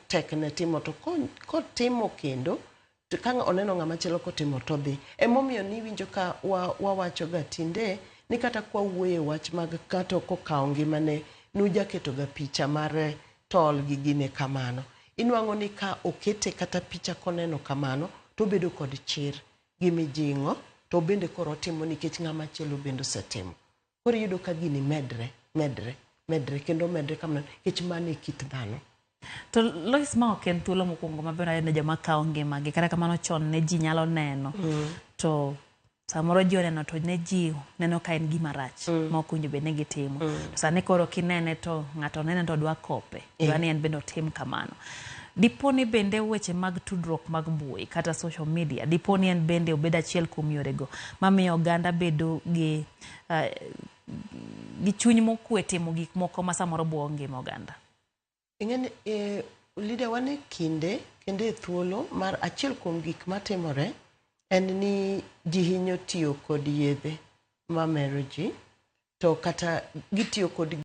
Tekne timo to kotimo kendo to ka oneno ng'ama chielo kotimo to odhi. Emomiyo niwinjo ka wawacho ga tinde ni kata kwawuoyo e wach mag ng'ato kokawo ngimane, nujaketo ga picha mar tol gi gine kamano. Inwang'o ni ka okete kata picha koneno kamano to obedo kod chir gi mijing'o to bende koro otimo nikech ng'ama chielo bende osetimo. Koro iyudo ka gini medre, medre, medre kendo medre kamano nikech mano e kit dhano. To Lois, ma ok en thuolo mokwongo maber ahinya ne joma kawo ngimagi. Kata kamano, chon ne ji nyalo neno to samoro ji oneno to ne ji neno ka en gima rach ma ok owinjo bed ni gitimo. To sani koro kinene to ng'ato nene to dwa kope, dwa ni en bende otim kamano. Dipo ni bende weche mag tudruok mag mbui kata social media, dipo ni en bende obed achiel kuom yorego mamiyo oganda bedo gi chuny mokwe timo gik moko ma samoro buogo ngima oganda. Ing'eni, Lydia, wan e kinde kendo e thuolo mar achiel kuom gik matimore en ni ji hinyo tiyo kod yedhe mamero ji to kata gitiyo kod